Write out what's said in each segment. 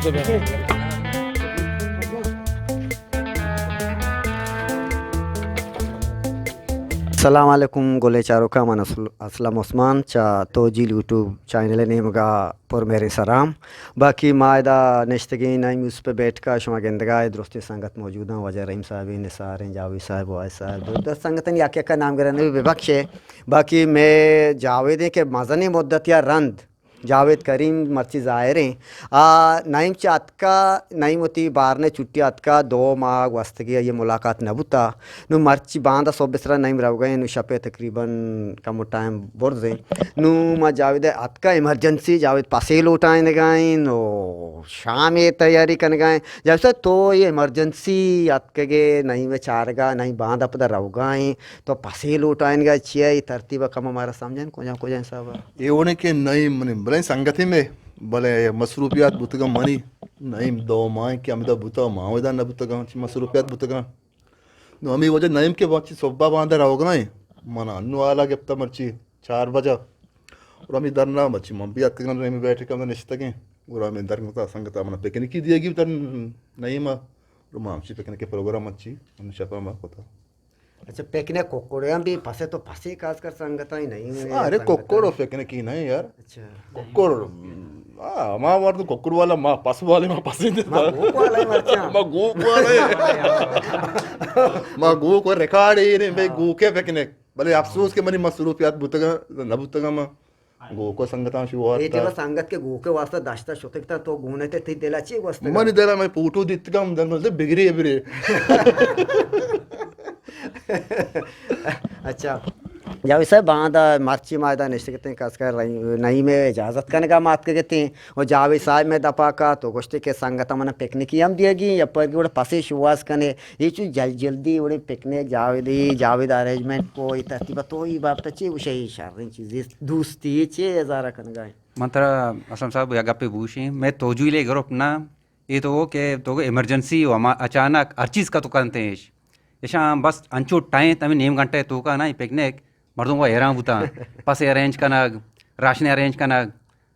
السلام علیکم گلیں چاروکاں، من اسل-، اسلم عثمان چہ توجیل یوٹیوب چینل ءِ نیمگا پر مہریں سلام۔ باقی ما ادا نشتگیں نعیم یوسف ءِ بیٹھکا، شما گندگا اے درستیں سنگت موجوداں، واجہ رحیم صاحب ایں، نثار ایں، جاوید صاحب، واحد صاحب، دو دست سنگتانی یک یکا نام گران بہ بخشے۔ باقی مئے جاوید ایں کہ مزنیں مدتیا رند جاوید کریم مرچی ظاہر ایں۔ آ، نعیم چہ اتکا، نعیم وتی بارنے چھٹی اتکا، دو ماہ گوستگی آئی ملاقات نہ بوتا۔ نوں مرچی باندا صبح سرا نعیم روگا ایں، نوں شپے تقریباً کمو ٹائم برز ایں۔ نوں ما جاوید اتکا ایمرجنسی، جاوید پسے لوٹائینگا ایں، نوں شامے تیاری کنگا ایں۔ جاوید صاحب، تو اے ایمرجنسی اتکگے نعیم چارگا، نعیم باندا پدا روگا ایں، تو پسے لوٹائینگا، چیا اے ترتیبا کمو مارا سمجھائین، کجا کجا حسابا؟ اے وڑیں کہ نعیم منی بلائیں سنگتے مئے، بلے مصروفیات بوتگاں منی۔ نعیم دو ماہ کہ ہمدا بوتا، ما ہمدا نہ بوتگاں، چی مصروفیات بوتگاں۔ نوں ہمے وجہ نعیم کہ مرچی صبح باندا روگا ایں، منا انوں حالا گپتا مرچی چار بجا۔ اور ہمے درنا مرچی من بھی اتکگاں، نعیم بیٹھکا ہمدا نشتگیں۔ اور ہمے در کتا سنگتا منا پکنکی دیگی در نعیما۔ اور ما ہمچی پکنک پروگرام مرچی ہمے شپا ما کتا۔ اچھا، پکنک ککڑے ہم بھی پسے، تو پسے خاص کر سنگتاں ہی نہیں ہے، ارے سنگتاں ککڑ و پکنک ہی نہیں یار۔ اچھا۔ ککڑ، ہاں، ہما وار تو ککڑ والا، ما پس والے، ما پسے دیتا۔ ما گوک والا ہی مرچاں۔ ما گوک والا ہی۔ ما گوک و ریکارڈ ہی نہیں، بھئی ہاں۔ گوکے پکنک۔ بلے افسوس کہ منی مصروفیات بوتگاں، نہ بوتگاں ما۔ گوکو سنگتاں شو اے وارتا۔ ٹیما سنگت کہ گوکے واسطہ داشتا شتگ تا، تو گون ات ئے، تئی دلا چی گوستگ؟ منی دلا مئے فوٹو دیتگاں، دن گوشت بگرے بگرے۔ اچھا۔ جاوید صاحب، باندا مرچی ما ادا نشتگ اتیں، خاص کر رحیم، نعیم ءِ اجازت کنگا ما اتکگ اتیں۔ و جاوید صاحب مئے دپا کات و گوشتے کہ سنگتاں منا پکنکی ہم دیگی، یا پر گڑا پسے شوہاز کنے۔ اے چو جل-، جلدی وڑیں پکنک جاویدی، جاوید ارینجمنٹ کو، اے ترتیبا تو اے بابتا چے گوشے، اے شریں چیزے، دوستی اے چے اظہار کنگا ایں؟ من ترا اسلم صاحب یک گپے بوشیں، مئے توجیل گروپ نا، اے تو کہ تو ایمرجنسی و ہما اچانک ہر چیز کتو کنت ایں اش۔ اشاں بس انچو ٹائم ہمے نیم گھنٹہ توکا نا اے پکنک مردم و حیران بوتاں۔ پسے ارینج کنگ، راشن ارینج کنگ،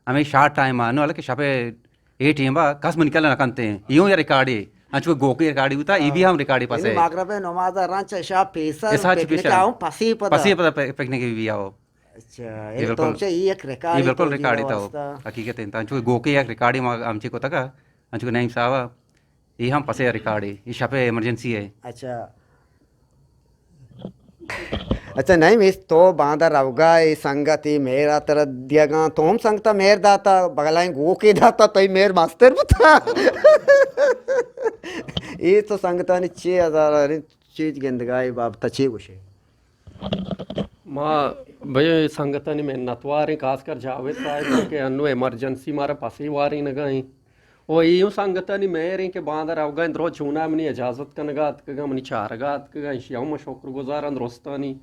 ہمے شارٹ ٹائم ءَ، نوں حالانکہ شپ ءِ اے ٹیم ءَ کس منی کل نہ کنت ایں۔ ایوں یا ریکارڈے، انچو کہ گوکے ریکارڈے بوتا، اے بھی ہم ریکارڈے پسے۔ یعنی مغرب ءِ نماز ءَ رند چہ شپ پیسر ایسا چھ پکنک پیسر۔ آؤں پسی پدا۔ پسی پدا پہ-، پکنک بھی آؤ۔ اچھا، اے یعنی تو بالکل، ہمچہ اے یک ریکارڈے اے بالکل تو ریکارڈے جینا تو واسطہ۔ حقیقت ایں۔ انچو کہ گوکے یک ریکارڈے ما ہمچے کو تکا، انچو کہ نعیم صاحب ءَ، اے ہم پسے ریکارڈے، اے شپ ءِ ایمرجنسی ہے۔ اچھا۔ اچھا، نعیم، اے تو باندا روگا، اے سنگت اے مہر ءَ ترا دیگاں، تو ہم سنگتا مہر داتا، بگلائیں گوکے داتا، تئی مہر مستر بوتا۔ اے تو سنگتانی چے ہزار چیز گندگا، اے بابتا چے گوشے؟ ما بھئی سنگتانی منتوار ایں، خاص کر جاوید صاحب کہ انو ایمرجنسی مارا پسی وارینگا ایں۔ و ایوں سنگتانی مہر ایں کہ باندا روگا ایں، درو چونا منی اجازت کنگا اتکگاں، منی چارگا اتکگاں، ایشی ہم ما شکر گزاراں درستانی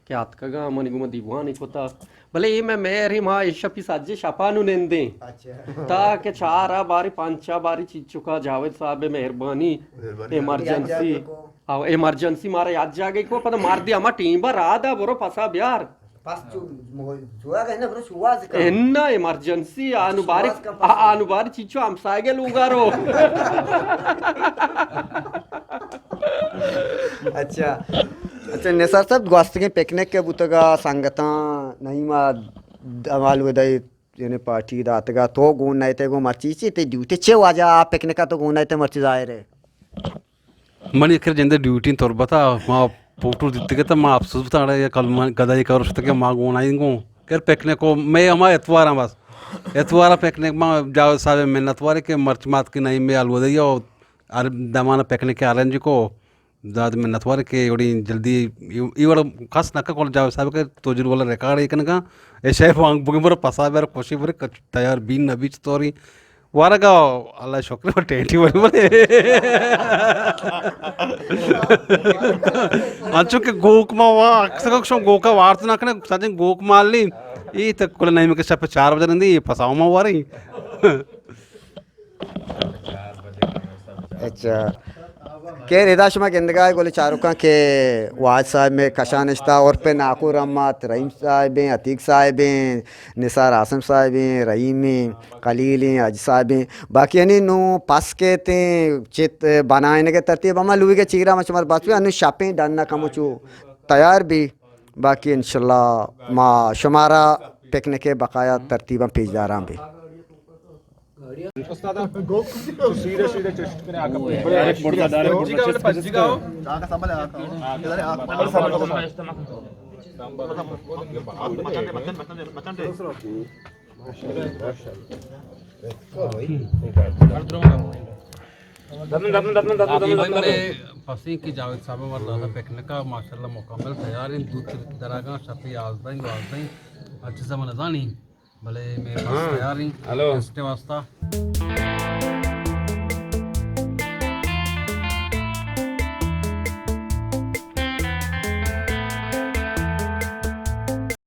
کہ اتکگاں، منی گوما دیوانے کتا۔ بلے اے مئے مہر ایں، ما اے شپی سجے شپا نوں نندیں۔ اچھا۔ تا کہ چار آ باری، پنچ آ باری چیچکا جاوید صاحب مہربانی، مہربانی۔ ایمرجنسی۔ او ایمرجنسی مارا یاد جاگہ کو، پدا مردی ہما ٹیم با راہ دا برو پسا بیار۔ پس چو، مو-، چوہا گئے نا، برو شوہاز کن۔ انا ایمرجنسی، آنو باری، شوہاز کن پس۔ آ-، آنو باری چیچو ہمسایگے لوگا رو۔ اچھا۔ اچھا، نثار صاحب، گوستگیں پکنک کہ بوتگا سنگتاں نعیما دمال ودائی یعنی پارٹی داتگا، تو گون نئیتے گون مرچی چی، تی ڈیوٹی چے واجہ آ پکنکا تو گون نئیتے مرچی ظاہر ہے؟ منی اکر جندے ڈیوٹی تربتا، ما فوٹو دیتگے تا ما افسوس بتا، اڑے کل من گدا یک اور شتگے ما گون آئیں گون۔ کر پکنک کو، میں ہما اتوارا بس۔ اتوارا پکنک ما جاوید صاحب منتوارے کہ مرچ مات کے نہیں میں الودگی اور ہر دمانا پکنک کے ارنج کو۔ داد منتوار کہ وڑی جلدی ای وڑ کس نہ کول جاوید صاحب کہ تو جل والا ریکارڈ ایک نگا۔ اے شے وانگ بگی برو پسا بر کوشی بر تیار بین نبی چطوری۔ وارگا اللہ شکر و ٹینٹی وڑی بر۔ انچو کہ گوک ما وا اکثر شو گوکا وارت نہ کنے سجن گوک مال نہیں۔ ای تک کل نہیں کہ شپ چار بجے رندی پساو ما واری۔ اچھا۔ خیر، ادا شما گندگا ئے گل چاروکاں کہ واحد صاحب مئے کشا نشتا، عرف ناکو رحمت، رحیم صاحب ایں، عتیق صاحب ایں، نثار عاصم صاحب ایں، رحیم ایں، خلیل ایں، حاجی صاحب ایں۔ باقی انی نوں پس کیت ایں، چت بنائینگ ءِ ترتیب ہما لوگ ءِ چیرا ما شمارا بس بی، انوں شپیں ڈن ءَ کمو چو تیار بی۔ باقی انشاءاللہ ما شمارا پکنک ءِ بقایا ترتیباں پیش داراں بی۔ استاد، سیدھے سیدھے چشت کنے آ کپے۔ ڈائریکٹ بڑزا، ڈائریکٹ بڑزا۔ دمن، دمن، دمن، دمن، باقی دمن، بھائی دمن۔ مئے پسیں کہ جاوید صاحب ءَ مارا داتا پکنک ءَ، ماشاءاللہ مکمل تیار ایں، دو دراگاں، شپ یازدہ ایں، دوازدہ ایں، ہر چیز من نزانی، بلے مئے پس ہاں۔ تیار ایں، ہلو۔ ٹیسٹ واسطہ۔